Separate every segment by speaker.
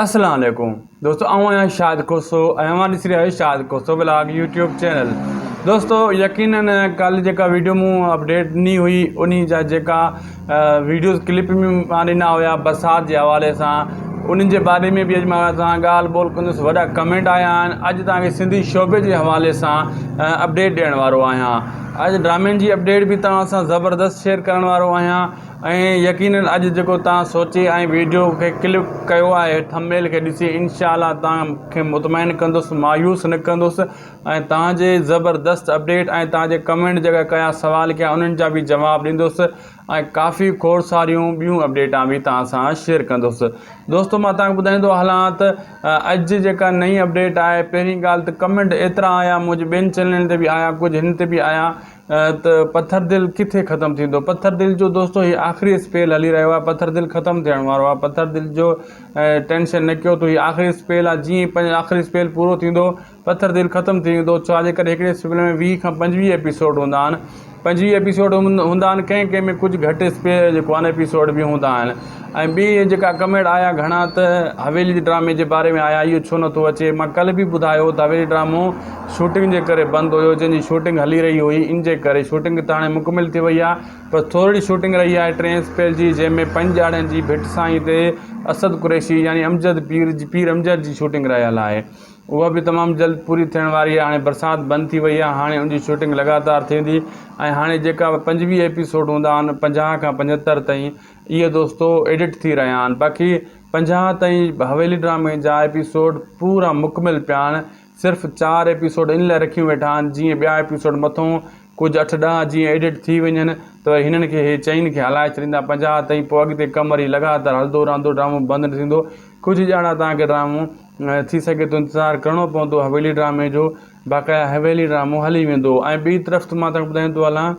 Speaker 1: السلام عليڪم دوستو آئون آهيان شاهد کوسو ۽ اوهان ڏسي رهيا آهيو Shahid Khoso vlog YouTube channel دوستو يقينن ڪالهه جيڪا ويڊيو مون اپڊيٽ ڏني هئي انهي جا جيڪا ويڊيوز ڪلپ ۾ مان ڏنا هيا برسات جي حوالي سان انهن جي باري ۾ به اڄ مان سان ڳالهه ٻولهه ڪندس وڏا ڪمينٽ آيا آهن اڄ توهان کي سنڌي شعبي جي حوالي سان اپڊيٽ ڏيڻ وارو آهيان اڄ ڊرامن جي اپڊيٽ به توهان سان زبردست شيئر ڪرڻ وارو آهيان ۽ يقينن اڄ جيڪو توهان سوچي ۽ ويڊيو کي ڪلڪ ڪيو آهي ٿمبنيل کي ڏسي انشاء الله توهان کي مطمئن ڪندس مايوس نه ڪندس ۽ توهان جي زبردست اپڊيٽ ۽ توهان جي ڪمينٽ جيڪا ڪيا سوال ڪيا انهن جا به جواب ڏيندس ۽ ڪافي کوڙ ساريون ٻيون اپڊيٽان به توهان سان شيئر ڪندس دوستو مان توهان کي ٻڌائيندو هلان ته اڄ جيڪا نئين اپڊيٽ آهي پهرين ڳالهه ته ڪمينٽ ايترا آيا منهنجي ٻين چينلن تي به آيا ڪجهه هن تي به آيا ته پٿر دل ڪٿي ختم ٿيندو پٿر دل جو دوستو هي آخري اسپيل هلي رهيو آهي پٿر دل ختم ٿيڻ وارو آهي پٿر دل جو ٽينشن نه ڪيو ته هي آخري اسپيل آهي جيئن ئي آخري اسپيل پورو ٿيندو پٿر دل ختم ٿي ويندو ڇا جي ڪري هڪڙي اسپيل ۾ 20 کان 25 ايپيسوڊ هوندا آهن 25 ايپيسوڊ هوندا آهن ڪنهن ڪنهن ۾ ڪجهه گهٽ اسپيل جيڪو آهن ايپيسوڊ به هوندا آهن ۽ ٻي جيڪا ڪمينٽ آيا گهڻا ته حويلي جي ڊرامي جي باري ۾ آيا اهو ڇو نٿو اچي مان ڪلهه به ٻڌايو ته حويلي ڊرامو شوٽنگ جي ڪري بند هيو جنهن جي شوٽنگ هلي رهي هئي ان جي ڪري شوٽنگ ته هاڻي مڪمل ٿي وئي آهي پر ٿورڙي شوٽنگ رهي آهي ٽئين اسپيل جي جنهن ۾ پنج ڏهاڙن جي ڀٽ سائين تي اسد قريشي يعني امجد پير جي پير امجد جي شوٽنگ رهيل آهي اها به تمام جلد پوري ٿيڻ واري آهي هاڻي برسات بند ٿي وئي آهي هاڻي ان جي شوٽنگ لڳاتار ٿيندي ۽ هاڻي جيڪا 25 ايپيسوڊ هوندا آهن 50 کان 75 تائين اهي دوستو ايڊٽ ٿي رهيا آهن باقي 50 تائين حويلي ڊرامي جا ايپيسوڊ پورا مڪمل پيا آهن صرف چار ايپيسوڊ ان لاء رکيون ويٺا آهن جيئن ٻيا ايپيسوڊ مٿون ڪجهه اٺ ڏهه جيئن ايڊٽ ٿي وڃن ته وري هنن کي هي چئن کي هلائي ڇڏيندا 50 تائين پوء اڳتي ڪم وري لڳاتار هلندو رهندو ڊرامو بند نه ٿيندو ڪجهه ڄاڻا توهان کي ڊرامو ٿي سگهي ٿو انتظار ڪرڻو پوندو حويلي ڊرامي جو باقاعده حويلي ڊرامو هلي ويندو ۽ ٻي طرف مان توهان کي ٻڌائيندو هلان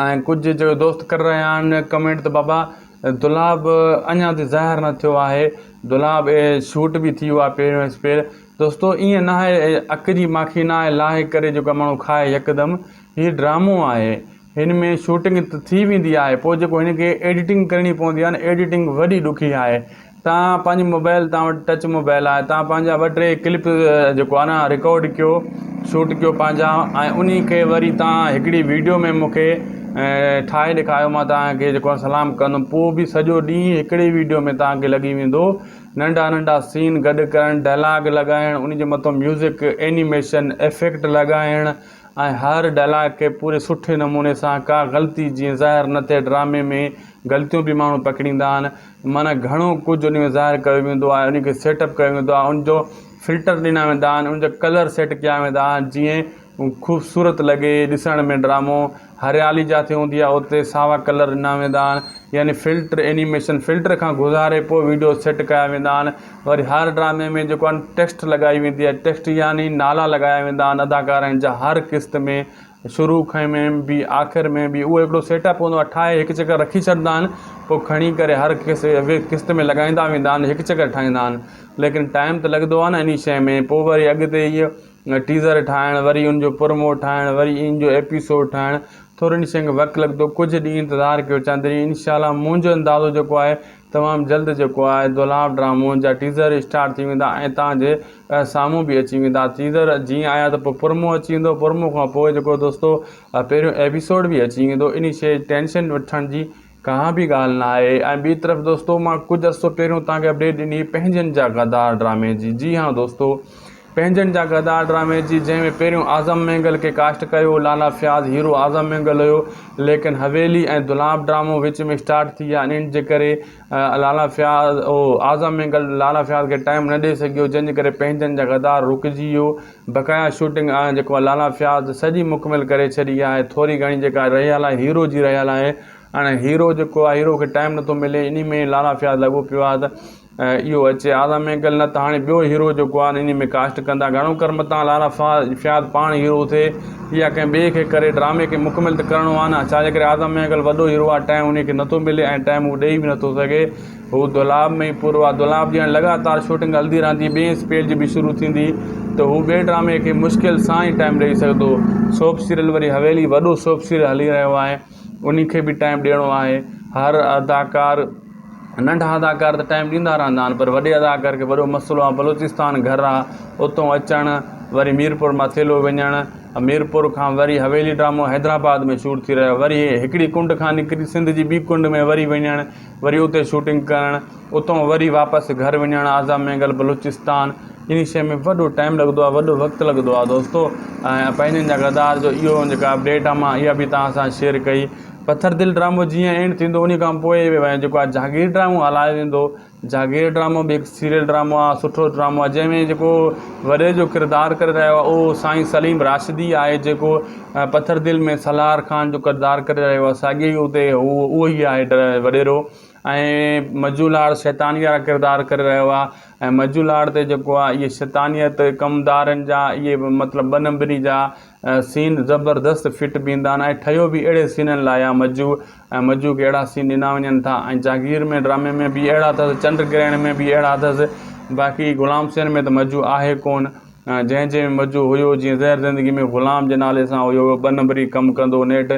Speaker 1: ۽ ڪجهه جيڪو دوست ڪري رهيا آهن ڪمينٽ ته بابا دولاب اڃا تائين ظاهر نه ٿيو آهي دولاب شوٽ به ٿي ويو آهي پهريون اسپيل دوستو ائين نه آهي اک جي ماکي نه آهي لاهي ڪري جيڪو ماڻهو کائي يڪدم هي ڊرامو آهي هن ۾ شوٽنگ ته ٿي ويندي آهي پوء جيڪو هن کي ايڊيٽنگ ڪرڻي پوندي آهي نه ايڊيٽنگ وڏي ڏکي آهي توهان پنهنجي موبائل توهان وٽ ٽچ موبائل آهي توهان پنهنجا ٻه ٽي ڪلپ جيڪو آهي نه رڪارڊ ڪيو شوٽ ڪيو پنهنجا ۽ انهي کي وري توهان هڪڙي ويڊيو ۾ مون کي ٺاهي ڏيکاريو مان توهان کي جيڪو آهي سلام ڪندم پوء به سڄو ڏينهن هڪڙي ويڊيو ۾ توهان کي لڳي ويندو ننڍا ننڍا سين گڏ ڪرڻ ڊائلاگ لڳائڻ ان جي مٿان ميوزڪ اينيميشن افيڪٽ لڳائڻ ۽ هر ڊائلاگ کي پوري سٺي نموني سان ڪا غلطي جيئن ظاهر نه ٿئي ڊرامي ۾ غلطيون به ماڻهو پڪڙيندا آهن معنيٰ گهڻو ڪجهه ان ۾ ظاهر ڪيو ويندو آهي ان کي سيٽ اپ ڪيو ويندو آهي ان جو فلٽر ڏنا ويندا آهن ان جا ڪلر سيٽ ڪيا ويندا آهن جيئن خوبصورت لڳي ڏسڻ ۾ ڊرامو هريالي جاٿي هوندي آهي اتي ساوا ڪلر ڏنا ويندا آهن يعني فلٽر اينيميشن فلٽر کان گذاري پوء ويڊيو سيٽ ڪيا ويندا آهن وري هر ڊرامي ۾ جيڪو آهي ٽيڪسٽ لڳائي ويندي آهي ٽيڪسٽ يعني نالا لڳايا ويندا آهن اداڪارن جا هر قسط ۾ شروع کان ۾ به آخر ۾ به اهو هڪڙو سيٽ اپ هوندو آهي ٺاهي هڪ چڪر رکي ڇڏندا آهن پوء کڻي ڪري هر قسط ۾ لڳائيندا ويندا آهن هڪ چڪر ٺاهيندا آهن ليڪن ٽائيم ته لڳندو آهي نه انهي شيء ۾ پوء وري اڳتي اهو ٽيزر ٺاهڻ وري ان جو پرومو ٺاهڻ وري ان جو ايپيسوڊ ٺاهڻ ٿورو ان شيء کي وقت لڳندو ڪجهه ڏينهن انتظار ڪيو چند ڏينهن انشاء الله منهنجو اندازو جيڪو آهي تمام جلد جيڪو آهي دولاب ڊرامو جا ٽيزر اسٽارٽ ٿي ويندا ۽ توهان جي سامهون به اچي ويندا ٽيزر جيئن آيا ته پوء پرومو اچي ويندو پرومو کان پوء جيڪو دوستو پهريون ايپيسوڊ به اچي ويندو انهي شيء جي ٽينشن وٺڻ جي ڪا به ڳالهه نه آهي ۽ ٻي طرف دوستو مان ڪجهه عرصو پهريون توهان کي اپڊيٽ ڏني پنهنجن جا غدار ڊرامي جي جي ها دوستو پنهنجن جا غدار ڊرامي جي جنهن ۾ پهريون اعظم مينگل کي ڪاسٽ ڪيو لالا فياض هيرو اعظم مينگل هيو ليڪن حويلي ۽ دولاب ڊرامو وچ ۾ اسٽارٽ ٿي ويا انهن جي ڪري لالا فياض او اعظم مينگل لالا فياض کي ٽائيم نه ڏئي سگهيو جنهن جي ڪري پنهنجن جا غدار رڪجي ويو بقايا شوٽنگ جيڪو لالا فياض سڄي مڪمل ڪري ڇڏي آهي ٿوري گهڻي جيڪا رهيل آهي هيرو جي رهيل آهي هاڻي هيرو جيڪو آهي هيرو کي ٽائيم نٿو ملي انهي ۾ لالا فياض لڳو پيو آهي ته اهو اچي اعظم مينگل نه ته هاڻي ٻيو هيرو جيڪو آهي انهي ۾ ڪاسٽ ڪندا گهڻو ڪر متان لالا فياض پاڻ هيرو ٿئي يا ڪنهن ٻئي کي ڪري ڊرامي کي مڪمل ته ڪرڻو آهي نه ڇا جي ڪري اعظم مينگل وڏو هيرو آهي ٽائيم انهي کي نٿو ملي ۽ ٽائيم هو ڏئي به نٿو سگهي هو دولاب ۾ ئي پورو آهي دولاب جي هاڻي لڳاتار شوٽنگ هلندي رهندي ٻئي اسپيل جي به شروع ٿيندي ته هو ٻئي ڊرامي کي مشڪل سان ئي ٽائيم ڏئي سگهندو سوپ سيريل وري حويلي وڏو سوپ سيريل هلي رهيو آهي انهي کي به ٽائيم ڏيڻو آهي هر اداڪار ننڍا اداڪار ته ٽائيم ڏيندا رهندا آهن پر وڏي اداڪار کي وڏو مسئلو آهي بلوچستان گهر آهي اتو اچڻ وري ميرپور ماٿيلو وڃڻ ميرپور کان وري حويلي ڊرامو حيدرآباد ۾ شوٽ ٿي رهيو وري هڪڙي ڪنڊ کان نڪري سنڌ جي ٻي ڪنڊ ۾ وري وڃڻ وري اتي شوٽنگ ڪرڻ اتو وري واپس گهر وڃڻ آزاد مينگل بلوچستان انهي شيء ۾ وڏو ٽائيم لڳندو آهي وڏو وقت لڳندو آهي دوستو ۽ پنهنجن جا غدار جو اهو جيڪا اپڊيٽ آهي مان اها به توهان سان شيئر ڪئي پٿر دل ڊرامو جيئن اينڊ ٿيندو انهي کان پوء جيڪو آهي جاگير ڊرامو هلايو ويندو جاگير ڊرامو به هڪ سيريل ڊرامو آهي سٺو ڊرامو آهي جنهن ۾ جيڪو وڏي جو ڪردار ڪري رهيو آهي اهو سائين سليم راشدي آهي جيڪو پٿر دل ۾ سلار خان جو ڪردار ڪري رهيو آهي ساڳيو ئي اتي هو اهو ئي آهي وڏيرو ۽ مجو لاڙ شيطاني وارا ڪردار ڪري رهيو آهي ۽ مجو لاڙ تي جيڪو آهي اهي شيطانيت ڪمدارن جا اهي مطلب ٻه نمبري جا سين زبردست فٽ بيهندا آهن ۽ ٺهيو به اهڙي سينن لاء آهي مجو ۽ مجو کي اهڙا سين ڏنا وڃن ٿا ۽ جاگير ۾ ڊرامي ۾ به اهڙا اٿس چنڊ گرهڻ ۾ به اهڙا اٿس باقي غلام حسين ۾ ته مجو آهي ڪون جنهن جنهن ۾ مجو هيو جيئن زهر زندگي ۾ غلام جي نالي سان هيو ٻه نمبري ڪم ڪندو نيٺ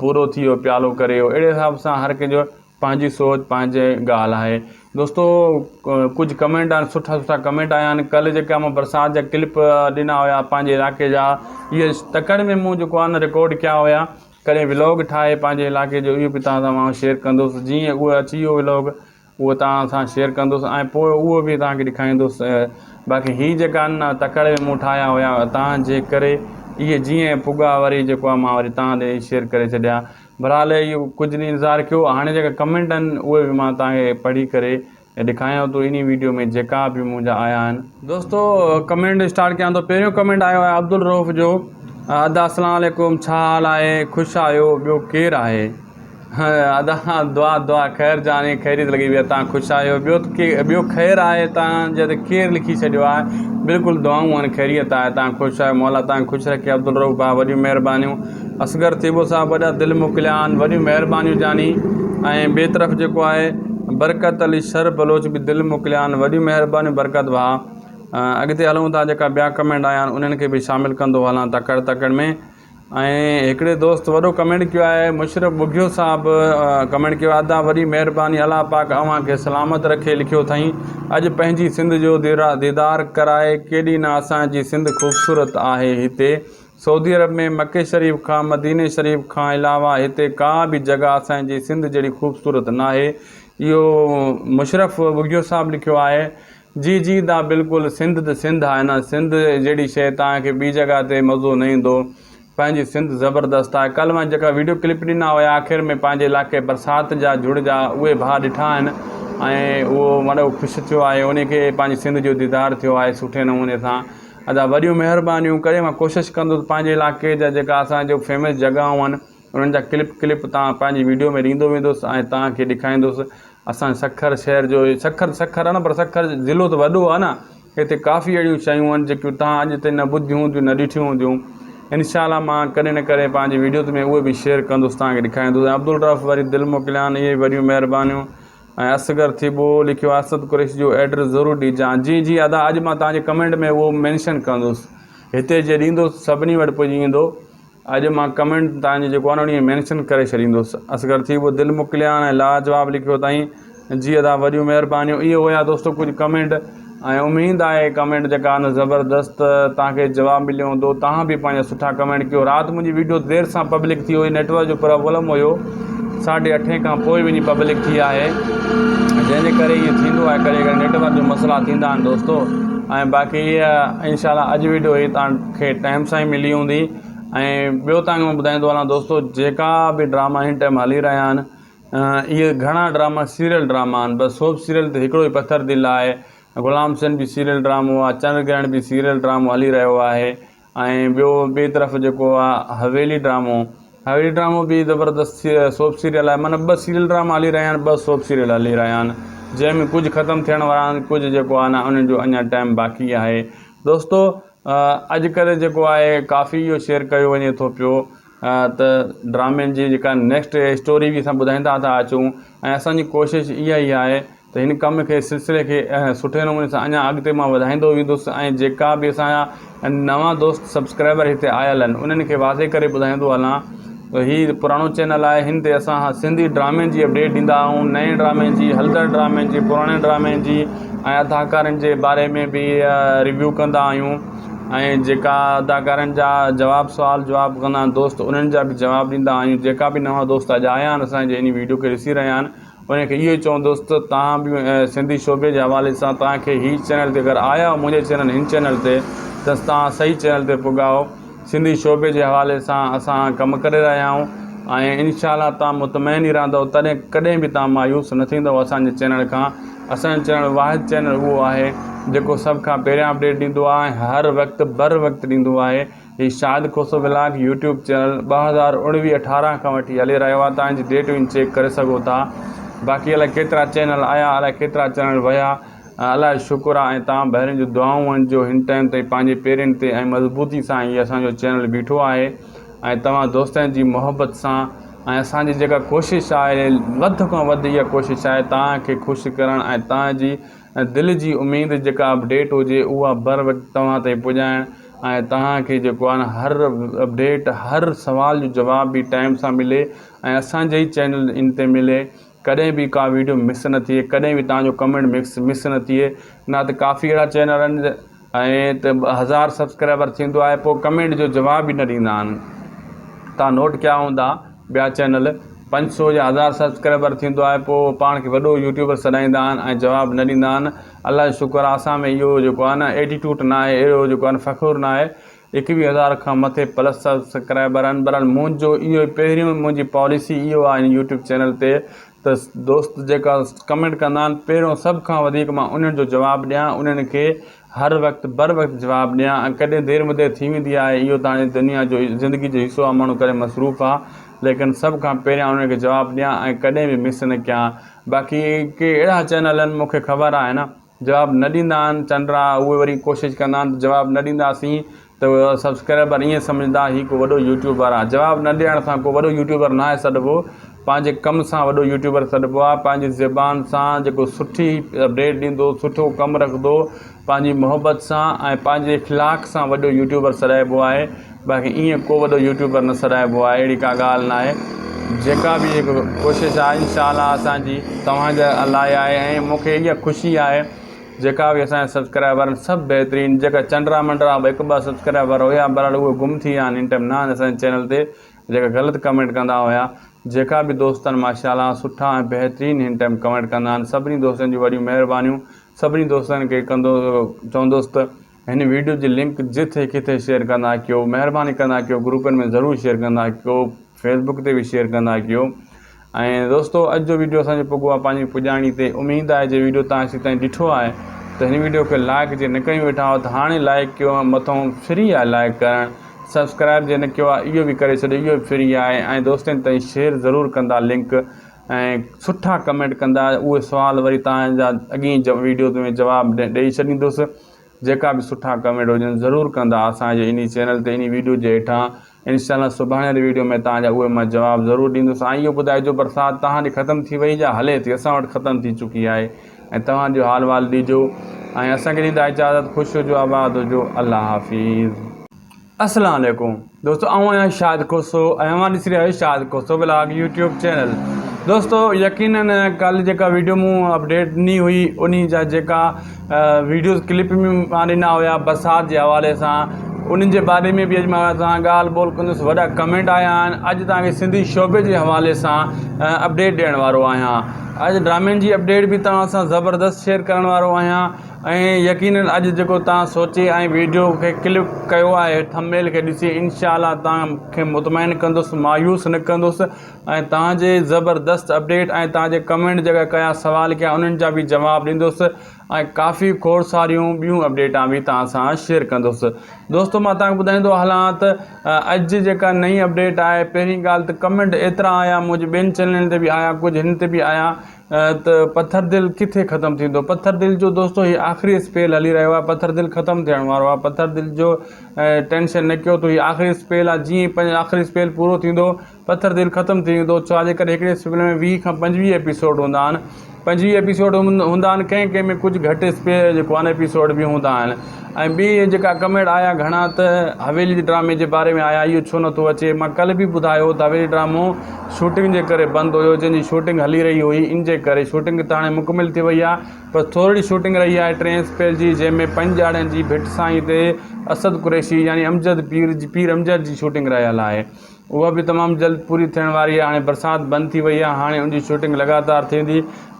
Speaker 1: پورو ٿي ويو پيالو ڪري ويو اهڙي حساب سان هر ڪنهن جو پنهنجي سوچ پنهنجي ڳالهه آهي دوستو ڪجهه ڪمينٽ آهن سٺا سٺا ڪمينٽ آيا آهن ڪلهه جيڪا مان برسات جا ڪلپ ڏنا هيا پنهنجي علاقي جا اهي تڪڙ ۾ مون جيڪو آهي نه رڪارڊ ڪيا هيا ڪڏهن ولاگ ٺاهي پنهنجي علاقي جو اهو به توهان سان مان شيئر ڪندس جيئن اهو اچي ويو ولاگ اهو توهان سان شيئر ڪندس ۽ پوء اهو به توهان کي ڏيکاريندس باقي هي جيڪا آهن نه تڪڙ ۾ مون ٺاهيا هيا توهان جي ڪري اهي جيئن پڳا وري جيڪو آهي مان وري توهان ڏي شيئر ڪري ڇڏيا بھرحال اھو ڪجھ ڏينھن انتظار ڪيو ھاڻي جيڪا ڪمينٽ آھن اھي به مان توھان کي پڙھي ڪري ڏيکاريان ٿو انھي ويڊيو ۾ جيڪا به منھنجا آيا آھن. دوستو ڪمينٽ اسٽارٽ ڪيان ٿو پهريون ڪمينٽ آيو آهي عبدالرؤف جو ادا اسلام عليڪم ڇا حال آهي خوش آهيو ٻيو ڪير آهي ادا دعا دعا خير جاني خيريت لڳي پئي تان خوش آهيو ٻيو ٻيو خير آهي تان جي ڪير لکي ڇڏيو آهي بلڪل دعائون آهن خيريت آهي تان خوش آهيو مولا تان خوش رکي عبدالرؤف ڀاء وڏيون مهربانيون اصغر ٿيٻو صاحب وڏا دل موڪليا آهن وڏيون مهربانيون جاني ۽ ٻئي طرف جيڪو آهي برڪت علي شر بلوچ به دل موڪليا آهن وڏيون مهربانيون برڪت ڀاء اڳتي هلون ٿا جيڪا ٻيا ڪمينٽ آيا آهن انهن کي به شامل ڪندو هلان تڪڙ تڪڙ ۾ ۽ هڪڙي دوست وڏو ڪمينٽ ڪيو آهي مشرف ٻگهيو صاحب ڪمينٽ ڪيو آهي ادا وڏي مهرباني الله پاڪ اوهان کي سلامت رکي لکيو اٿائين اڄ پنهنجي سنڌ جو ديدار ڪرائي ڪيڏي نه اسان جي سنڌ خوبصورت آهي هتي سعودي عرب ۾ مڪي شريف کان مديني شريف کان علاوه هتي ڪا به جڳهه اسان جي سنڌ جهڙي خوبصورت ناهي اهو مشرف ٻگهيو صاحب لکيو آهي جي جي دا بلڪل سنڌ ته سنڌ آهي نه سنڌ جهڙي شيء توهان کي ٻي جڳهه تي مزو نه ايندو پنهنجي سنڌ زبردست آهي ڪلهه مان جيڪا ويڊيو ڪلپ ڏنا هيا آخر ۾ پنهنجي علائقي برسات جا جھڙ جا اهي ڀاء ڏٺا آهن ۽ اهو وڏو خوش ٿيو آهي ان کي پنهنجي سنڌ جو ديدار ٿيو آهي سٺي نموني سان ادا وڏيون مهربانيون ڪري مان ڪوشش ڪندس پنهنجي علائقي جا جيڪا اسان جو فيمس جڳهون آهن انهن جا ڪلپ ڪلپ تان پنهنجي ويڊيو ۾ ڏيندو ويندس ۽ توهان کي ڏيکاريندس اسان سکر شهر جو سکر سکر آهي نه پر سکر ضلعو ته وڏو آهي نه هتي ڪافي اهڙيون شيون آهن جيڪيون توهان اڄ تائين نه ٻڌيون هونديون نه ڏٺيون هونديون انشاء الله مان ڪڏهن نه ڪڏهن پنهنجي ويڊيوز ۾ اهي به شيئر ڪندس توهان کي ڏيکاريندس ۽ عبدالرف وري دل موڪليان اهي وڏيون مهربانيون ۽ اصغر ٿيٻو لکيو آهي اسد قريشي جو ايڊريس ضرور ڏجان جي جي ادا اڄ مان توهان جي ڪمينٽ ۾ اهو مينشن ڪندس هتي جي ڏيندس سڀني وٽ پڄي ويندو اڄ مان ڪمينٽ توهان جو جيڪو آهي نه مينشن ڪري ڇڏيندس اصغر ٿيٻو دل موڪليان ۽ لاجواب لکيو اٿائين جي ادا وڏيون مهربانيون اهي هيا دوستو ڪجهه ڪمينٽ ۽ اميد آهي ڪمينٽ جيڪا آهي نه زبردست توهان کي جواب مليو هوندو توهان به پنهنجا سٺا ڪمينٽ ڪيو رات منهنجي ويڊيو دير سان پبلڪ ٿي هئي نيٽورڪ جو پرابلم هيو ساڍي اٺين کان پوء وڃي پبلڪ ٿي آهي جنهن جي ڪري ائين ٿيندو آهي ڪڏهن ڪڏهن نيٽورڪ جو مسئلا ٿيندا آهن دوستو ۽ باقي انشاء الله اڄ ويڊيو هي توهان کي ٽائيم سان ئي ملي هوندي ۽ ٻيو توهان کي مان ٻڌائيندو هلان دوستو جيڪا به ڊراما هن ٽائيم هلي رهيا آهن اهي گهڻا ڊراما سيريل ڊراما آهن بس سوپ سيريل ته هڪڙو ئي پٿر دل آهي غلام حسين به سيريل ڊرامو آهي چنڊ گرهڻ به سيريل ڊرامو هلي رهيو آهي ۽ ٻيو ٻئي طرف جيڪو آهي حويلي ڊرامو حويلي ڊرامو به زبردست سوپ سيريل آهي معنيٰ ٻه سيريل ڊراما هلي رهيا آهن ٻه سوپ سيريل هلي رهيا آهن جنهن ۾ ڪجهه ختم ٿيڻ وارا آهن ڪجهه جيڪو آهي نه انهن جو اڃا ٽائيم باقي آهي دوستو اڄڪلهه جيڪو آهي ڪافي اهو شيئر ڪيو وڃي ٿو پيو ته ڊرامن جي جيڪا نيڪسٽ اسٽوري به اسان ٻڌائيندا ٿا اچون ۽ اسانجي ڪوشش اها ئي آهي ته هن ڪم کي سلسلي کي سٺي نموني سان اڃا اڳتي مان وڌائيندو ويندس ۽ جيڪا به اسان جا نوان دوست سبسڪرائبر هتي آيل آهن انهن کي واضح ڪري ٻڌائيندو هلان هي پراڻو چينل آهي هن تي اسان سنڌي ڊرامن جي اپڊيٽ ڏيندا آهيون نئين ڊرامي جي هلندڙ ڊرامي جي پراڻي ڊرامي جي ۽ اداڪارن جي باري ۾ به ريويو ڪندا آهيون ۽ جيڪا اداڪارن جا جواب سوال جواب ڪندا آهن دوست انهن جا به جواب ڏيندا آهيون جيڪا به نوان دوست اڄ آيا آهن اسان جي ان ويڊيو کي ڏسي رهيا آهن انهن کي اهو ئي چوندس ته توهان به سنڌي شعبي جي حوالي سان توهان کي هي چينل تي اگر آيا آهيو منهنجي چينل هن چينل تي ته توهان صحيح چينل تي پڳا آهيو سنڌي شعبي جي حوالي سان اسان ڪم ڪري رهيا آهيون ۽ انشاء الله توهان مطمئن ئي رهندو تڏهن ڪڏهن به توهان مايوس نه ٿيندو اسان جي چينل کان اسان جو چينل واحد چينل اهو آهي جيڪو سڀ کان پهريان اپڊيٽ ڏيندو آهي ۽ هر وقت بر وقت ڏيندو آهي هي Shahid Khoso vlog YouTube channel 2019 18 کان وٺي هلي رهيو آهي توهان جي ڊيٽ وڃي چيڪ ڪري سگهو ٿا باقي الائي ڪيترا چينل آيا الائي ڪيترا چينل ويا الله جو شڪر آهي ۽ توهان ڀائرن جون دعائون آهن جو هن ٽائيم تائين پنهنجي پيرن تي ۽ مضبوطي سان هي اسان جو چينل بيٺو آهي ۽ توهان دوستن جي محبت سان ۽ اسان جي جيڪا ڪوشش آهي وڌ کان وڌ اها ڪوشش آهي توهان کي خوش ڪرڻ ۽ توهان جي دل جي اميد جيڪا اپڊيٽ هجي اها بر وقت توهان تائين پڄائڻ ۽ توهان کي جيڪو آهي نه هر اپڊيٽ هر سوال جو جواب به ٽائيم سان ملي ۽ اسان جي ئي چينل ان تي ملي ڪڏهن به ڪا ويڊيو مس نه ٿئي ڪڏهن به توهان جو ڪمينٽ مس مس نه ٿئي نه ته ڪافي اهڙا چينل آهن ۽ ته هزار سبسڪرائبر ٿيندو آهي پوء ڪمينٽ جو جواب به نه ڏيندا آهن توهان نوٽ ڪيا هوندا ٻيا چينل پنج سو يا هزار سبسڪرائبر ٿيندو آهي پوء پاڻ کي وڏو يوٽيوبر سڏائيندا آهن ۽ جواب نه ڏيندا آهن الله جو شڪر آهي اسان ۾ اهو جيڪو آهي نه ايٽيٽيوٽ نه آهي اهڙو جيڪو آهي نه فخر نه آهي ايڪويهه هزار کان مٿي پلس سبسڪرائبر آهن بهرحال منهنجو اهو پهريون منهنجي پاليسي اهو آهي هن يوٽيوب چينل تي ته دوست جيڪا ڪمينٽ ڪندا آهن پهريون سڀ کان وڌيڪ مان انهن جو جواب ڏيان انهن کي هر وقت بر وقت جواب ڏيان ۽ ڪڏهن دير مدير ٿي ويندي آهي اهو ته هاڻي دنيا جو زندگي جو حصو آهي ماڻهو ڪڏهن مصروف آهي ليڪن سڀ کان پهريان انهن کي جواب ڏيان ۽ ڪڏهن به مس نه ڪيان باقي ڪي اهڙا چينل آهن مون کي خبر آهي نه جواب نه ڏيندا آهن چنڊرا اهي وري ڪوشش ڪندا آهن ته جواب نه ڏينداسين ته سبسڪرائبر ائين سمجهندا هي ڪو وڏو يوٽيوبر آهي جواب نه ڏيڻ سان ڪو وڏو يوٽيوبر ناهي سڏبو پنهنجي ڪم سان وڏو يوٽيوبر سڏبو آهي پنهنجي زبان سان جيڪو سٺي اپڊيٽ ڏيندو سٺو ڪم رکندو پنهنجي محبت سان ۽ پنهنجي اخلاق سان وڏو يوٽيوبر سڏائبو آهي باقي ائين ڪو وڏو يوٽيوبر نه سڏائبو آهي اهڙي ڪا ڳالهه ناهي جيڪا به هڪ ڪوشش آهي انشاء الله اسانجي توهان جي لاء آهي ۽ مونکي اها خوشي آهي جيڪا به اسان جا سبسڪرائبر آهن سڀ بهترين جيڪا چنڊرا منڊرا هڪ ٻه سبسڪرائبر هيا بهرحال اهي گم ٿي ويا آهن هن ٽائيم نه آهن اسان جي چينل تي جيڪا غلط ڪمينٽ ڪندا هيا جيڪا به دوست آهن ماشاء الله سٺا ۽ بهترين هن ٽائيم ڪمينٽ ڪندا آهن سڀني دوستن جون وڏيون مهربانيون سڀني دوستن کي ڪندو چوندس ته هن ويڊيو جي لنڪ جٿي ڪٿي شيئر ڪندا ڪيو مهرباني ڪندا ڪيو گروپن ۾ ضرور شيئر ڪندا ڪيو فيسبوڪ تي به شيئر ڪندا ڪيو ۽ دوستو اڄ جو ويڊيو اسان جو پڳو آهي پنهنجي پڄاڻي تي اميد آهي جي ويڊيو تان هيسي تائين ڏٺو آهي ته هن ويڊيو کي لائڪ جي نه ڪيون ويٺا آهيو ته هاڻي لائڪ ڪيو مٿو فري آهي لائڪ ڪرڻ سبسڪرائب جي نه ڪيو آهي اهو به ڪري ڇڏيو اهو به فري آهي ۽ دوستن تائين شيئر ضرور ڪندا لنڪ ۽ سٺا ڪمينٽ ڪندا اهي سوال وري تان جا اڳين ويڊيو ۾ جواب ڏئي ڇڏيندس جيڪا به سٺا ڪمينٽ هجن ضرور ڪندا اسان جي انهي چينل تي انهي ويڊيو جي هيٺان انشاء الله سڀاڻي واري ويڊيو ۾ توهان جا اهي مان جواب ضرور ڏيندس ۽ اهو ٻڌائجو برسات توهان ڏي ختم ٿي وئي يا هلي ٿي اسان وٽ ختم ٿي چڪي آهي ۽ توهان جو حال وال ڏيجو ۽ اسان کي ڏيندا اجازت خوش هجو آباد هجو الله حافظ. السلام عليڪم دوستو آئون آهيان شاهد کوسو ۽ اوهان ڏسي رهيا آهيو Shahid Khoso vlog YouTube channel دوستو يقينن ڪالهه جيڪا ويڊيو مون اپڊيٽ ڏني هئي انهي جا جيڪا ويڊيوز ڪلپ ۾ مان ڏنا هيا برسات جي حوالي سان انهن جي باري ۾ به اڄ مان توهان ڳالهه ٻولهه ڪندس وڏا ڪمينٽ آيا آهن اڄ توهان کي سنڌي شعبي جي حوالي سان اپڊيٽ ڏيڻ وارو آهيان اڄ ڊرامن جي اپڊيٽ به توهان سان زبردست شيئر ڪرڻ وارو آهيان ۽ يقينن اڄ جيڪو توهان سوچي ۽ ويڊيو کي ڪلڪ ڪيو آهي ٿمبنيل کي ڏسي انشاء الله توهان کي مطمئن ڪندس مايوس نه ڪندس ۽ توهان جي زبردست اپڊيٽ ۽ توهان جي ڪمينٽ جيڪا ڪيا سوال ڪيا انهن جا به جواب ڏيندس ۽ ڪافي کوڙ ساريون ٻيون اپڊيٽان به توهان سان شيئر ڪندس دوستو مان توهان کي ٻڌائيندو هلان ته اڄ جيڪا نئين اپڊيٽ آهي پهرين ڳالهه ته ڪمينٽ ايترا آيا منهنجي ٻين چينلن تي به آيا ڪجهه هن تي به آيا ته پٿر دل ڪٿي ختم ٿيندو پٿر دل جو دوستو هي آخري اسپيل هلي رهيو آهي پٿر دل ختم ٿيڻ وارو آهي پٿر دل جو ٽينشن نه ڪيو ته هي آخري اسپيل آهي جيئن پنج آخري اسپيل پورو ٿيندو پٿر دل ختم ٿي ويندو ڇا جي ڪري هڪڙي اسپيل ۾ 20 کان 25 ايپيسوڊ هوندا آهن 25 ايپيسوڊ هوندا آهن ڪنهن ڪنهن ۾ ڪجهه گهٽ اسپي جيڪو آهي ايپيسوڊ به هوندا آهن ۽ ٻي جيڪا ڪمينٽ آيا گهڻا ته حويلي جي ڊرامي جي باري ۾ آيا اهو ڇو نٿو اچي مان ڪلهه به ٻڌايو ته حويلي ڊرامو شوٽنگ جي ڪري بند هيو جنهن جي شوٽنگ هلي رهي هئي ان جي ڪري شوٽنگ ته هاڻي مڪمل ٿي وئي آهي پر ٿورڙي شوٽنگ رهي آهي ٽئين اسپيل جي جنهن ۾ پنج ڏهاڙن جي ڀٽ سائين تي اسد قريشي يعني امجد پير جي پير امجد جي شوٽنگ رهيل آهي اها به تمام جلد پوري ٿيڻ واري آهي هاڻي برسات بند ٿي وئي آهي هاڻي ان جي شوٽنگ لڳاتار ٿيندي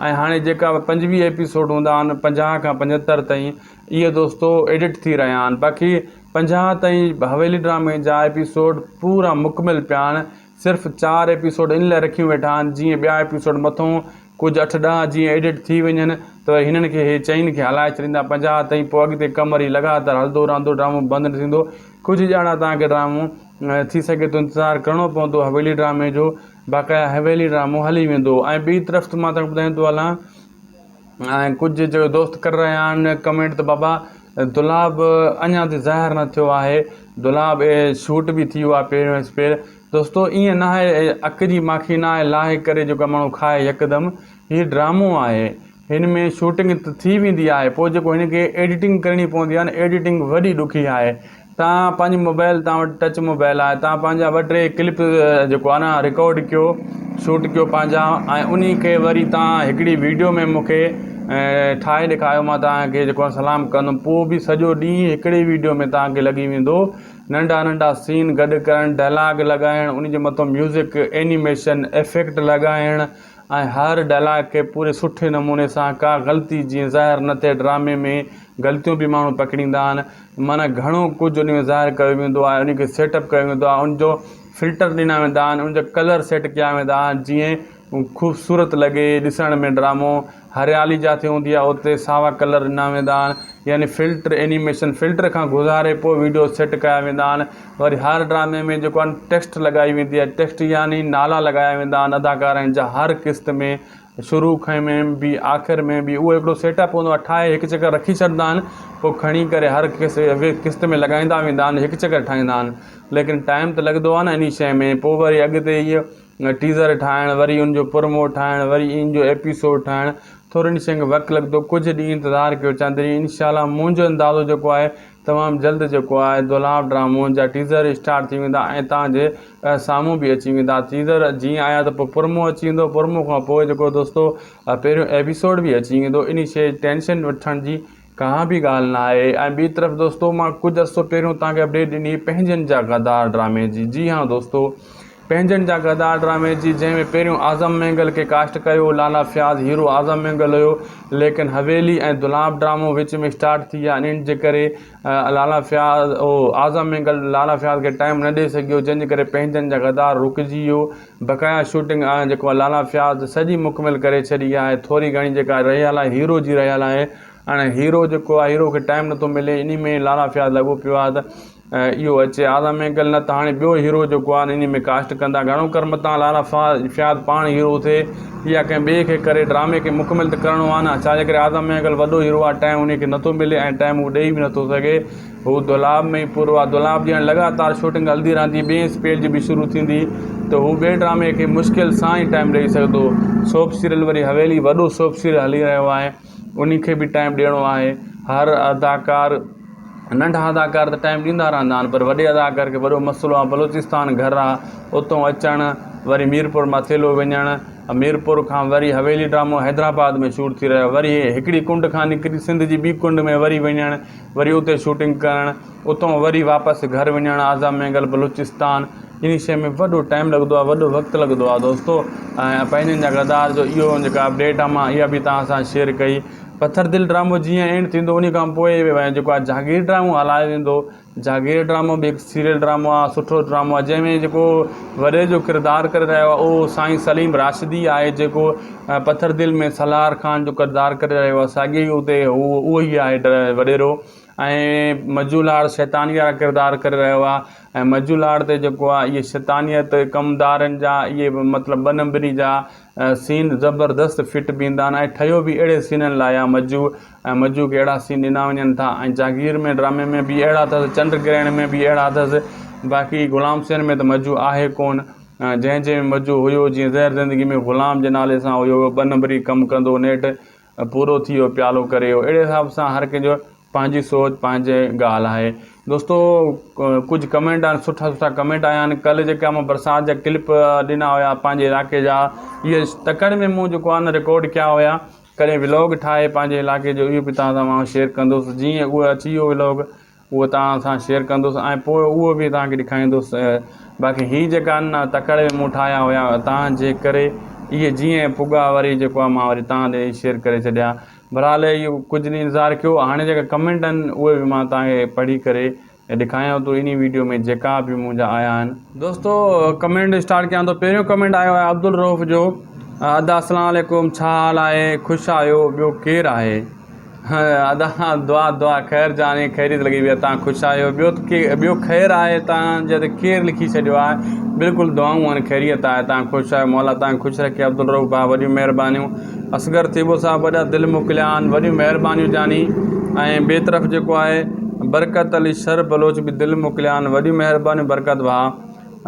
Speaker 1: ۽ هاڻي جيڪا به 25 ايپيسوڊ هوندا آهن 50 کان 75 تائين اهي دوستو ايڊٽ ٿي رهيا آهن باقي 50 تائين حويلي ڊرامي جا ايپيسوڊ پورا مڪمل پيا آهن صرف چار ايپيسوڊ ان لاء رکيون ويٺا آهن جيئن ٻيا ايپيسوڊ مٿون ڪجهه اٺ ڏهه جيئن ايڊٽ ٿي وڃن ته وري هنن کي هي چئن کي هلائي ڇڏيندا 50 تائين پوء اڳتي ڪم وري لڳاتار هلندو رهندو ڊرامو بند نه ٿيندو ڪجهه ڄاڻا توهان کي ڊرامو ٿي سگهي ٿو انتظار ڪرڻو پوندو حويلي ڊرامي جو باقاعده حويلي ڊرامو هلي ويندو ۽ ٻي طرف مان توهان کي ٻڌائيندو هلان ۽ ڪجهه جو دوست ڪري رهيا آهن ڪمينٽ ته بابا دولاب اڃا تائين ظاهر نه ٿيو آهي دولاب شوٽ به ٿي ويو آهي پهريون اسپيل دوستو ائين نه آهي اک جي ماکي نه آهي لاهي ڪري جيڪو ماڻهو کائي يڪدم هي ڊرامو آهي هن ۾ شوٽنگ ته ٿي ويندي آهي پوء جيڪو هن کي ايڊيٽنگ ڪرڻي پوندي آهي نه ايڊيٽنگ وڏي ڏکي آهي تان پنهنجي موبائل تان وٽ ٽچ موبائل آهي تان پنهنجا ٻه ٽي ڪلپ جيڪو آهي نه رڪارڊ ڪيو شوٽ ڪيو پنهنجا ۽ انهي کي وري تان هڪڙي ويڊيو ۾ مون کي ٺاهي ڏيکاريو مان تان کي جيڪو آهي سلام ڪندم پوء به سڄو ڏينهن هڪڙي ويڊيو ۾ تان کي لڳي ويندو ننڍا ننڍا سين گڏ ڪرڻ ڊائلاگ لڳائڻ ان جي مٿو ميوزڪ اينيميشن افيڪٽ لڳائڻ ۽ هر ڊائلاگ کي پوري سٺي نموني سان ڪا غلطي جيئن ظاهر نه ٿئي ڊرامي ۾ غلطيون به ماڻهو پڪڙيندا آهن معنيٰ گهڻو ڪجهه ان ۾ ظاهر ڪيو ويندو آهي ان کي سيٽ اپ ڪيو ويندو آهي ان جو فلٽر ڏنا ويندا آهن ان جا ڪلر سيٽ ڪيا ويندا آهن جيئن خوبصورت لڳي ڏسڻ ۾ ڊرامو هريالي جاٿي هوندي آهي اتي ساوا ڪلر ڏنا ويندا آهن يعني فلٽر اينيميشن فلٽر کان گذاري پوء ويڊيو سيٽ ڪيا ويندا آهن وري هر ڊرامي ۾ جيڪو آهي ٽيڪسٽ لڳائي ويندي آهي ٽيڪسٽ يعني نالا لڳايا ويندا آهن اداڪارن جا هر قسط ۾ شروع کان ۾ به آخر ۾ به اهو هڪڙو سيٽ اپ هوندو آهي ٺاهي هڪ چڪر رکي ڇڏندا آهن پوء کڻي ڪري هر قسط ۾ لڳائيندا ويندا آهن هڪ چڪر ٺاهيندا آهن ليڪن ٽائيم ته لڳندو آهي نه انهي شيء ۾ پوء وري اڳتي اهو ٽيزر ٺاهڻ وري ان جو پرومو ٺاهڻ وري ان جو ايپيسوڊ ٺاهڻ ٿورو ان شيء کي وقت لڳندو ڪجهه ڏينهن انتظار ڪيو چند ڏينهن انشاء الله منهنجو اندازو جيڪو آهي تمام جلد جيڪو آهي دولاب ڊرامو جا ٽيزر اسٽارٽ ٿي ويندا ۽ توهان جي سامهون به اچي ويندا ٽيزر جيئن آيا ته پوء پرومو اچي ويندو پرومو کان پوء جيڪو دوستو پهريون ايپيسوڊ به اچي ويندو ان شيء ٽينشن وٺڻ جي ڪا به ڳالهه نه آهي ۽ ٻي طرف دوستو مان ڪجهه عرصو پهريون توهان کي اپڊيٽ ڏني پنهنجن جا غدار ڊرامي جي جي ها دوستو پنهنجن جا غدار ڊرامي جي جنهن ۾ پهريون اعظم مينگل کي ڪاسٽ ڪيو لالا فياض هيرو اعظم مينگل هيو ليڪن حويلي ۽ دولاب ڊرامو وچ ۾ اسٽارٽ ٿي ويا انهن جي ڪري لالا فياض او اعظم مينگل لالا فياض کي ٽائيم نه ڏئي سگهيو جنهن جي ڪري پنهنجن جا غدار رڪجي ويو بقايا شوٽنگ جيڪو لالا فياض سڄي مڪمل ڪري ڇڏي آهي ٿوري گهڻي جيڪا رهيل آهي هيرو جي رهيل آهي هاڻي هيرو جيڪو آهي هيرو کي ٽائيم نٿو ملي انهي ۾ لالا فياض لڳو پيو آهي ته اهو اچي اعظم مينگل نه ته هاڻي ٻيو هيرو جيڪو آهي انهي ۾ ڪاسٽ ڪندا گهڻو ڪر متان لالا فياض پاڻ هيرو ٿئي يا ڪنهن ٻئي کي ڪري ڊرامي کي مڪمل ته ڪرڻو آهي نه ڇا جي ڪري اعظم مينگل وڏو هيرو آهي ٽائيم انهي کي نٿو ملي ۽ ٽائيم هو ڏئي به نٿو سگهي هو دولاب ۾ ئي پورو آهي دولاب جي هاڻي لڳاتار شوٽنگ هلندي رهندي ٻئي اسپيل جي به شروع ٿيندي ته هو ٻئي ڊرامي کي مشڪل سان ئي ٽائيم ڏئي سگهندو سوپ سيريل وري حويلي وڏو سوپ سيريل هلي رهيو آهي انهي کي به ٽائيم ڏيڻو آهي هر اداڪار ننڍا اداڪار ته ٽائيم ڏيندا رهندا آهن پر وڏي اداڪار کي وڏو مسئلو آهي بلوچستان گهر آهي اتو اچڻ وري ميرپور ماٿيلو وڃڻ ميرپور کان وري حويلي ڊرامو حيدرآباد ۾ شوٽ ٿي رهيو وري هڪڙي ڪنڊ کان نڪري سنڌ جي ٻي ڪنڊ ۾ وري وڃڻ وري اتي شوٽنگ ڪرڻ اتو وري واپس گهر وڃڻ اعظم مينگل بلوچستان انهي شيء ۾ وڏو ٽائيم لڳندو آهي وڏو وقت لڳندو آهي دوستو ۽ پنهنجن جا غدار جو اهو جيڪا اپڊيٽ آهي مان اها به توهان سان شيئر ڪئي پٿر دل ڊرامو جيئن اينڊ ٿيندو انهي کان پوء جيڪو آهي جهانگير ڊرامو هلايو ويندو جهانگير ڊرامو به هڪ سيريل ڊرامو آهي سٺو ڊرامو آهي جنهن ۾ جيڪو وڏي جو ڪردار ڪري رهيو آهي اهو سائين سليم راشدي آهي جيڪو پٿر دل ۾ سلار خان جو ڪردار ڪري رهيو آهي ساڳي ئي اتي هو اهو ئي آهي وڏيرو ۽ مجو لاڙ شيطاني وارا ڪردار ڪري رهيو آهي ۽ مجو لاڙ تي جيڪو آهي اهي شيطانيت ڪمدارن جا اهي مطلب ٻه نمبري جا سين زبردست فٽ بيهندا آهن ۽ ٺهيو به اهڙي سينن لاء آهي مجو ۽ مجو کي اهڙا سين ڏنا وڃن ٿا ۽ جاگير ۾ ڊرامي ۾ به اهڙا اٿس چنڊ گرهڻ ۾ به اهڙا اٿس باقي غلام حسين ۾ ته مجو آهي ڪون. جنهن جنهن ۾ مزو هيو جيئن زهر زندگي ۾ غلام جي نالي سان هيو ٻه نمبري ڪم ڪندو نيٺ پورو ٿي ويو پيالو ڪري ويو اهڙي حساب سان هر ڪنهن جو پنهنجي سوچ پنهنجي ڳالهه آهي دوستو ڪجهه ڪمينٽ آهن سٺا سٺا ڪمينٽ آيا آهن ڪلهه جيڪا مان برسات جا ڪلپ ڏنا هيا پنهنجي علاقي جا اهي تڪڙ ۾ مون جيڪو آهي نه رڪارڊ ڪيا هيا ڪڏهن ولاگ ٺاهي پنهنجي علاقي جو اهو به توهان سان مان شيئر ڪندس جيئن اهو اچي ويو ولاگ اهو توهان سان شيئر ڪندس ۽ پوء اهو به توهان کي ڏيکاريندس باقي هي جيڪا آهن نه تڪڙ ۾ مون ٺاهيا هيا توهان جي ڪري اهي جيئن پڳا وري جيڪو آهي مان وري توهان ڏي شيئر ڪري ڇڏيا بھرحال اهو ڪجهه ڏينهن انتظار ڪيو هاڻي جيڪا ڪمينٽ آهن اهي به مان توهان کي پڙهي ڪري ڏيکاريان ٿو انهي ويڊيو ۾ جيڪا به منهنجا آيا آهن. دوستو ڪمينٽ اسٽارٽ ڪيان ٿو پهريون ڪمينٽ آيو آهي عبدالرئوف جو ادا اسلام عليڪم ڇا حال آهي خوش آهيو ٻيو ڪير آهي. ادا دعا دعا خير جاني خيريت لڳي پئي تان خوش آهيو ٻيو ته ڪي ٻيو خير آهي تان جي ته ڪير لکي ڇڏيو آهي بلڪل دعائون آهن خيريت آهي تان خوش آهيو مولا تان خوش رکي عبدالرؤف ڀاء وڏيون مهربانيون اصغر ٿيٻو صاحب وڏا دل موڪليا آهن وڏيون مهربانيون جاني ۽ ٻي طرف جيڪو آهي برڪت علي شر بلوچ به دل موڪليا آهن وڏيون مهربانيون برڪت ڀاء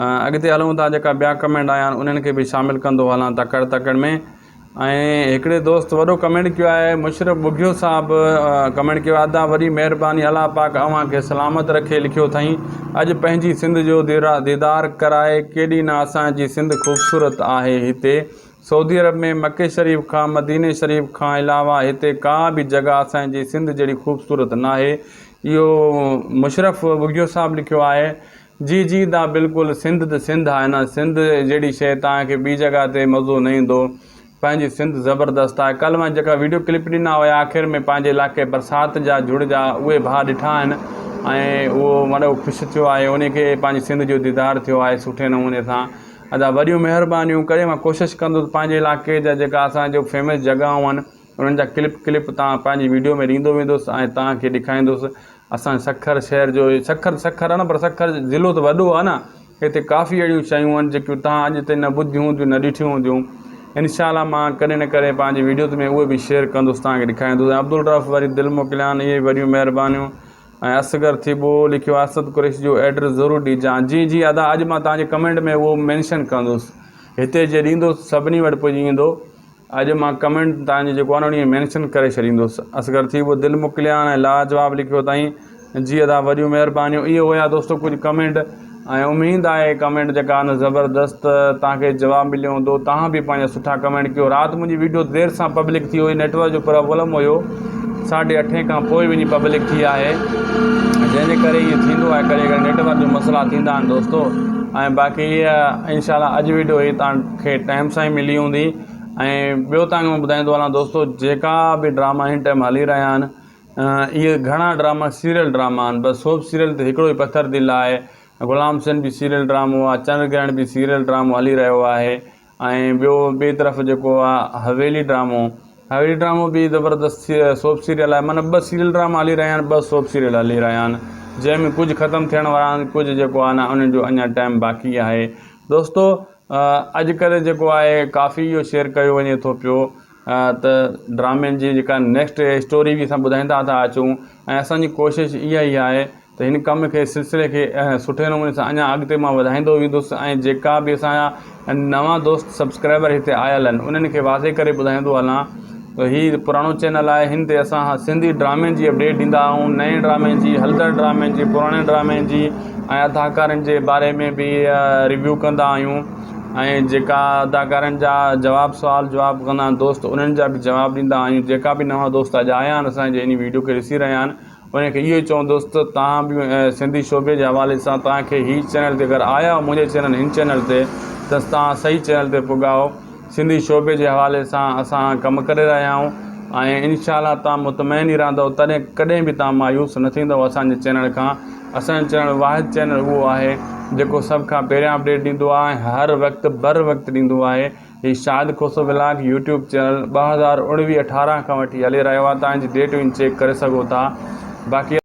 Speaker 1: اڳتي هلون ٿا جيڪا ٻيا ڪمينٽ آيا آهن انهن کي به شامل ڪندو هلان تڪڙ تڪڙ ۾ ۽ هڪڙي دوست وڏو ڪمينٽ ڪيو آهي مشرف ٻگهيو صاحب ڪمينٽ ڪيو آهي ادا وڏي مهرباني الله پاڪ اوهان کي سلامت رکي لکيو اٿائين اڄ پنهنجي سنڌ جو ديدار ڪرائي ڪيڏي نه اسان جي سنڌ خوبصورت آهي هتي سعودي عرب ۾ مڪي شريف کان مديني شريف کان علاوه هتي ڪا به جڳهه اسان جي سنڌ جهڙي خوبصورت ناهي اهو مشرف ٻگهيو صاحب لکيو آهي جي جي دا بلڪل سنڌ ته سنڌ آهي نه سنڌ جهڙي شئي توهان کي ٻي جڳهه تي مزو نه ايندو پنهنجي سنڌ زبردست آهي ڪلهه مان جيڪا ويڊيو ڪلپ ڏنا هيا آخر ۾ پنهنجي علاقي برسات جا جھڙ جا اهي ڀاء ڏٺا آهن ۽ اهو وڏو خوش ٿيو آهي ان کي پنهنجي سنڌ جو ديدار ٿيو آهي سٺي نموني سان ادا وڏيون مهربانيون ڪري مان ڪوشش ڪندس پنهنجي علاقي جا جيڪا اسان جو فيمس جڳهون آهن انهن جا ڪلپ ڪلپ تان پنهنجي ويڊيو ۾ ڏيندو ويندس ۽ توهان کي ڏيکاريندس اسان سکر شهر جو سکر سکر آهي نه پر سکر ضلعو ته وڏو آهي نه هتي ڪافي اهڙيون شيون آهن جيڪيون توهان اڄ تائين نه ٻڌيون هونديون نه ڏٺيون هونديون انشاء الله مان ڪڏهن نه ڪڏهن پنهنجي ويڊيوز ۾ اهي به شيئر ڪندس توهان کي ڏيکاريندس ۽ عبدالرف وري دل موڪليان اهي وڏيون مهربانيون ۽ اصغر ٿيٻو لکيو اسد قريشي جو ايڊريس ضرور ڏجان جي جي ادا اڄ مان توهان جي ڪمينٽ ۾ اهو مينشن ڪندس هتي جي ڏيندس سڀني وٽ پڄي ويندو اڄ مان ڪمينٽ توهان جو جيڪو آهي نه انهي ۾ مينشن ڪري ڇڏيندس اصغر ٿيٻو دل موڪليان ۽ لاجواب لکيو اٿائين جي ادا وڏيون مهربانيون اهي هيا دوستو ڪجهه ڪمينٽ ۽ اميد آهي ڪمينٽ جيڪا آهي نه زبردست توهان کي جواب مليو هوندو توهان به پنهنجا سٺا ڪمينٽ ڪيو رات منهنجي ويڊيو دير سان پبلڪ ٿي هئي نيٽورڪ جو پرابلم هيو ساڍي اٺين کان پوء وڃي پبلڪ ٿي آهي جنهن جي ڪري ائين ٿيندو آهي ڪڏهن ڪڏهن نيٽورڪ جو مسئلا ٿيندا آهن دوستو ۽ باقي انشاء الله اڄ ويڊيو هي توهان کي ٽائيم سان ئي ملي هوندي ۽ ٻيو توهان کي مان ٻڌائيندو هلان دوستو جيڪا به ڊراما هن ٽائيم هلي رهيا آهن اهي گهڻا ڊراما سيريل ڊراما آهن بس سوپ سيريل ته هڪڙو ئي پٿر دل آهي غلام حسين به سيريل ڊرامو آهي چنڊ گرهڻ به سيريل ڊرامو هلي رهيو آهي ۽ ٻيو ٻئي طرف جيڪو آهي حويلي ڊرامو حويلي ڊرامو به زبردست سوپ سيريل آهي معنيٰ ٻه سيريل ڊراما هلي رهيا آهن ٻه سوپ سيريل هلي رهيا آهن جنهن ۾ ڪجهه ختم ٿيڻ وارا آهن ڪجهه جيڪو آهي نه انهن جو اڃا ٽائيم باقي آهي دوستو اڄڪلهه جيڪو آهي ڪافي اهو شيئر ڪيو وڃي ٿو پيو ته ڊرامن جي جيڪا نيڪسٽ اسٽوري به اسان ٻڌائيندا ٿا اچون ۽ اسانجي ڪوشش اها ئي آهي ته هن ڪم کي سلسلي کي سٺي نموني سان اڃا اڳتي مان وڌائيندو ويندس ۽ جيڪا به اسانجا نوان دوست سبسڪرائبر هتي آيل آهن انهن کي واضح ڪري ٻڌائيندو هلان ته هي پراڻو چينل آهي هن تي اسان سنڌي ڊرامن جي اپڊيٽ ڏيندا آهيون نئين ڊرامن جي هلندڙ ڊرامن جي پراڻي ڊرامن جي ۽ اداڪارن جي باري ۾ به ريويو ڪندا آهيون ۽ جيڪا اداڪارن جا جواب سوال جواب ڪندا آهن دوست انهن جا به جواب ڏيندا آهيون جيڪا به نوان دوست اڄ آيا آهن اسان جي ان ويڊيو کي ڏسي رهيا آهن انهن کي اهو ئي چوندس ته توهان به سنڌي شعبي جي حوالي سان توهان کي هي چينل تي اگر آيا آهيو منهنجي چينل هن چينل تي ته توهان صحيح چينل تي پڳا آهيو سنڌي شعبي جي حوالي سان اسان ڪم ڪري رهيا آهيون ۽ انشاء الله توهان مطمئن ئي رهندؤ تڏهن ڪڏهن به توهان مايوس نه ٿيندؤ اسان جي چينل کان اسان جو چينل واحد چينل اهو آهي جيڪو سڀ کان پهريان اپڊيٽ ڏيندو آهي ۽ هر وقت بر وقت ڏيندو آهي هي Shahid Khoso vlog YouTube channel 2019 18 کان وٺي هلي رهيو آهي توهان جي ڊيٽ وڃي چيڪ ڪري سگهو ٿا باقي.